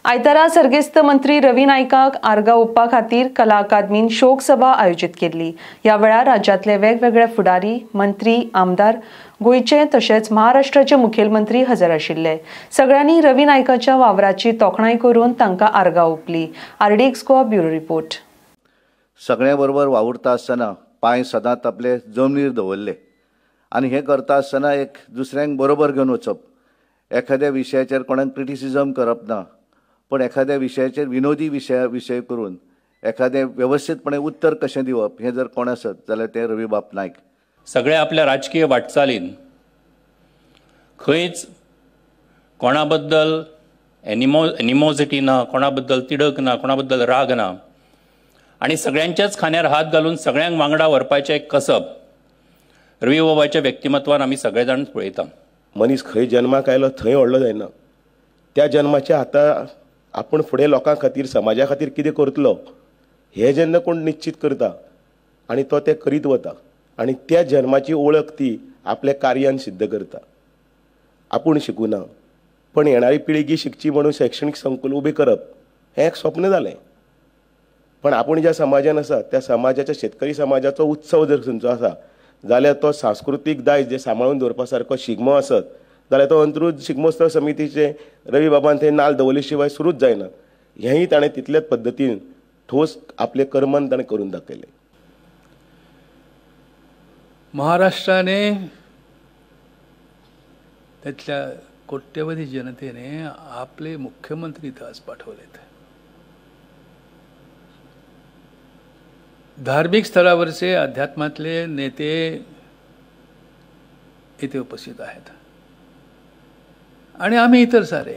आयतारा सर्गेस्त मंत्री रवी नायकाक आर्गां ओंपपा खातीर कला अकादमीन शोकसभा आयोजीत केल्ली. ह्या वेळार राज्यांतले वेगवेगळे फुडारी, मंत्री, आमदार, गोंयचे तशेंच महाराष्ट्राचे मुखेलमंत्री हजर आशिल्ले. सगळ्यांनी रवी नायकाच्या वावराची तोखणाय करून तांकां आर्गां ओंपली. RDX Goa bureau report. सगळ्यां बरोबर वावुरता आसतना पांय सदांच आपले जमनीर दवरले आनी हें करता आसतना एक दुसऱ्यांक बरोबर घेवन वचप, एखाद्या विशयाचेर कोणाक क्रिटिसिजम करप ना, पण एखाद्या विशयाचेर विनोदी विशय करून एखादें वेवस्थीतपणे उत्तर कशें दिवप हें जर कोण आसत जाल्यार तें रवीबाब नायक. सगळ्या आपल्या राजकीय वाटचालीन खंयच कोणाबद्दल एनिमोजिटी ना, कोणाबद्दल तिडक ना, कोणाबद्दल राग ना आनी सगळ्यांच्याच खांद्यार हात घालून सगळ्यांक वांगडा व्हरपाचें एक कसब रवी बाबाच्या व्यक्तिमत्वान आमी सगळे जाण पळयता. मनीस खंय जन्माक आयलो थंय व्हडलो जायना, त्या जन्माच्या आतां आपूण फुडें लोकां खातीर समाजा खातीर कितें करतलो हें जेन्ना कोण निश्चीत करता आनी तो तें करीत वता आनी त्या जन्माची ओळख ती आपल्या कार्यान सिद्ध करता. आपूण शिकूना पण येणारी पिळगी शिकची म्हणून शैक्षणिक संकुल उबें करप हें एक स्वप्न जालें. पण आपूण ज्या समाजान आसा त्या समाजाच्या शेतकरी समाजाचो उत्सव जर खंयचो आसा जाल्यार तो सांस्कृतीक दायज जे सांबाळून दवरपा सारको शिगमो आसत जाल्यार तो अंत्रुज शिगमोत्सव समितीचे रवी बाबान थंय नाल दवरले शिवाय सुरूच जायना, हेंय ताणें तितल्याच पद्दतीन ठोस आपले कर्मान ताणें करून दाखयलें. महाराष्ट्राने त्यातल्या कोट्यवधी जनतेने आपले मुख्यमंत्री इथं आज पाठवलेत. धार्मिक स्थळावरचे अध्यात्मातले नेते इथे उपस्थित आहेत आणि आम्ही इतर सारे.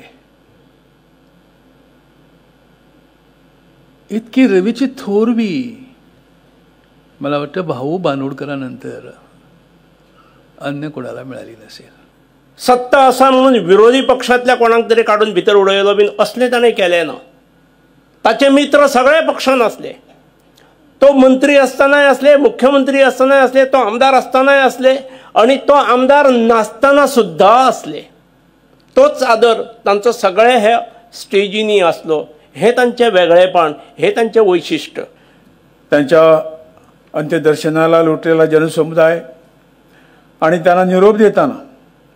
इतकी रवीची थोरवी मला वाटतं भाऊ बांदोडकरांनंतर अन्य कोणाला मिळाली नसेल. सत्ता आसा म्हणून विरोधी पक्षांतल्या कोणाक तरी काडून भितर उडयलो बीन असलें ताणें केलें ना. ताचे मित्र सगळ्या पक्षान आसले, तो मंत्री आसतनाय आसले, मुख्यमंत्री आसतनाय आसले, तो आमदार आसतनाय आसले आनी तो आमदार नासतना सुद्दां आसले. तोच आदर तांचो सगळे हे स्टेजींनी आसलो. हे तांचें वेगळेपण, हे तांचें वैशिश्ट्य. त्यांच्या अंत्यदर्शनाला लुटलेला जनसमुदाय आणि त्यांना निरोप देताना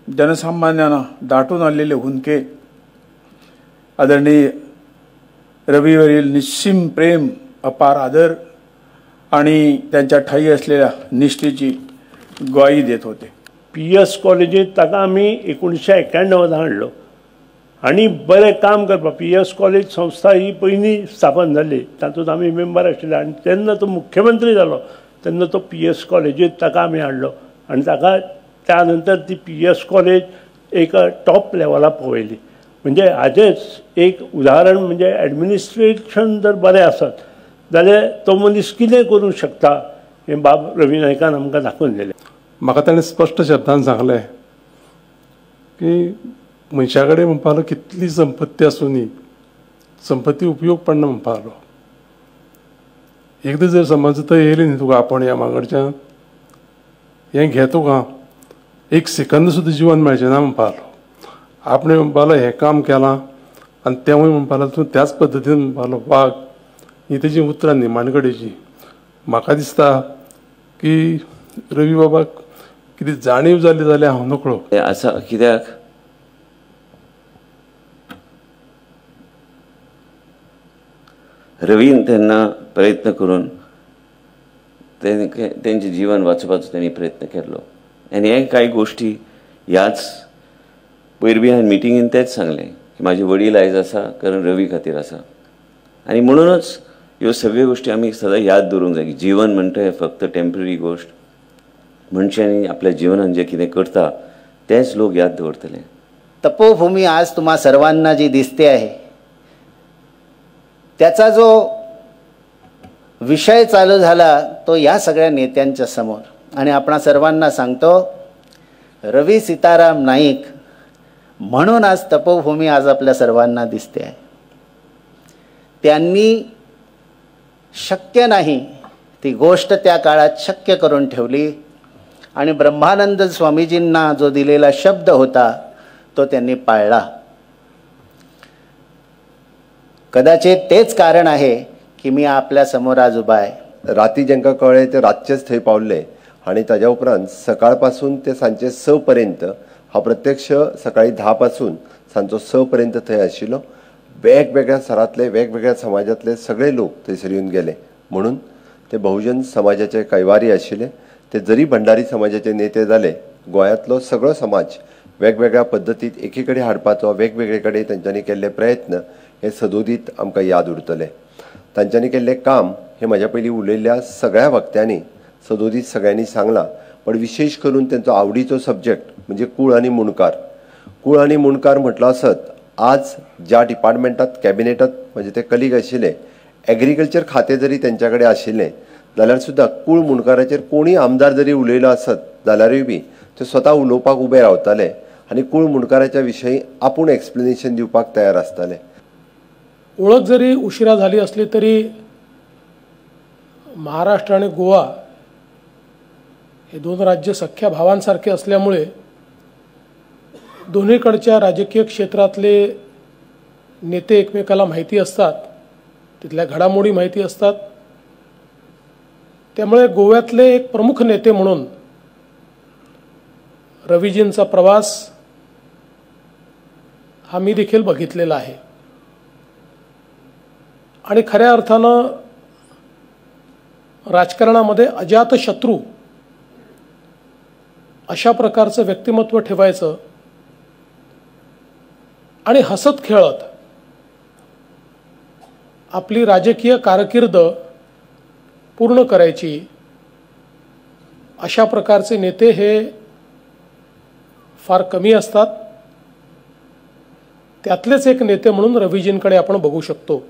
जनसामान्यांना दाटून आलेले हुंदके, आदरणीय रवीवरील निस्सीम प्रेम, अपार आदर आणि त्यांच्या ठाई असलेल्या निष्ठेची ग्वाही देत होते. पी एस कॉलेजींत ताका आमी 1991 हाडलो आनी बरें काम करपाक. पी एस कॉलेज संस्था ही पयलीं स्थापन जाली, तातूंत आमी मेंबर आशिल्ले आनी तेन्ना तो मुख्यमंत्री जालो तेन्ना तो पी एस कॉलेजींत ताका आमी हाडलो आनी ताका त्या नंतर ती पी एस कॉलेज एक टॉप लेवलाक पावयली. म्हणजे हाजेंच एक उदाहरण म्हणजे एडमिनिस्ट्रेशन जर बरें आसत जाल्यार तो मनीस कितें करूंक शकता हें बाब रवी नायकान आमकां दाखोवन दिलें. म्हाका ताणें स्पश्ट शब्दान सांगलें की मनशा कडेन म्हणपा लागलो कितली संपत्ती आसूं, संपत्ती उपयोग पडना म्हणपा लागलो. एकदां जर समज थंय येयली न्ही तुका आपोवणें ह्या मांगडच्यान, हें घे तुका, एक सेकंद सुद्दां जिवन मेळचें ना म्हणपा लागलो. आपणें म्हणपा लागलो हें काम केलां आनी तेंवूय म्हणपा लागलो तूं त्याच पद्दतीन म्हणपा लागलो वाग. ही तेजी उतरां निमाणे कडेची. म्हाका दिसता की रवी बाबाक कितें जाणीव जाली जाल्यार हांव नकळो. आसा कित्याक रवीन तेन्ना प्रयत्न करून तेंचें जिवन वाचोवपाचो तेणी प्रयत्न केल्लो. आनी हे कांय गोश्टी ह्याच पयर बी हांवें मिटिंगेन तेंच सांगलें की म्हाजे वडील आयज आसा कारण रवी खातीर आसा. आनी म्हणूनच ह्यो सगळ्यो गोश्टी आमी सदां याद दवरूंक जाय की जिवन म्हणटा हें फक्त टेम्पररी गोश्ट. मनशांनी आपल्या जिवनान जें कितें करता तेंच लोक याद दवरतले. तपोभूमी आज तुम्हा सर्वांना जी दिसते आहे त्याचा जो विषय चालू झाला तो या सगळ्या नेत्यांच्या समोर. आणि आपणा सर्वांना सांगतो, रवी सीताराम नाईक म्हणून आज तपोभूमी आज आपल्या सर्वांना दिसते आहे. त्यांनी शक्य नाही ती गोष्ट त्या काळात शक्य करून ठेवली आणि ब्रह्मानंद स्वामीजींना जो दिलेला शब्द होता तो त्यांनी पाळला. कदाचित तेच कारण आहे की मी आपल्या समोर आज उभा आहे. राती जांकां कळ्ळें ते रातचेच थंय पावल्ले आनी ताज्या उपरांत सकाळ पासून ते सांजचे 6 पर्यंत हांव प्रत्यक्ष सकाळी 10 पासून सांजचो 6 पर्यंत थंय आशिल्लो. वेगवेगळ्या स्तरांतले वेगवेगळ्या समाजांतले सगळे लोक थंयसर येवन गेले. म्हणून ते बहुजन समाजाचे कैवारी आशिल्ले. ते जरी भंडारी समाजाचे नेते जाले, गोंयांतलो सगळो समाज वेगवेगळ्या पद्दतीत एकी कडेन हाडपाचो वेगवेगळे कडेन तांच्यांनी केल्ले प्रयत्न हे सदोदीत आमकां याद उरतले. तांच्यांनी केल्लें काम हें म्हाज्या पयलीं उलयल्ल्या सगळ्या वक्त्यांनी सदोदीत सगळ्यांनी सांगलां, पण विशेष करून तांचो आवडीचो सब्जेक्ट म्हणजे कूळ आनी मुंडकार. कूळ आनी मुंडकार म्हटलो आसत, आज ज्या डिपार्टमेंटात कॅबिनेटात म्हणजे ते कलीग आशिल्ले, एग्रीकल्चर खातें जरी तेंच्या कडेन आशिल्लें जाल्यार सुद्दां कूळ मुंडकाराचेर कोणूय आमदार जरी उलयलो आसत जाल्यारूय बी ते स्वता उलोवपाक उबे रावताले आनी कूळ मुंडकाराच्या विशयी आपूण एक्सप्लेनेशन दिवपाक तयार आसताले. ओळख जरी उशिरा झाली असली तरी महाराष्ट्र आणि गोवा हे दोन राज्य सख्या भावांसारखे असल्यामुळे दोन्हीकडच्या राजकीय क्षेत्रातले नेते एकमेकाला माहिती असतात, तिथल्या घडामोडी माहिती असतात. त्यामुळे गोव्यातले एक प्रमुख नेते म्हणून रवीजींचा प्रवास हा मी देखील बघितलेला आहे आणि खऱ्या अर्थानं राजकारणामध्ये अजातशत्रू अशा प्रकारचं व्यक्तिमत्व ठेवायचं आणि हसत खेळत आपली राजकीय कारकीर्द पूर्ण करायची, अशा प्रकारचे नेते हे फार कमी असतात. त्यातलेच एक नेते म्हणून रवीजींकडे आपण बघू शकतो.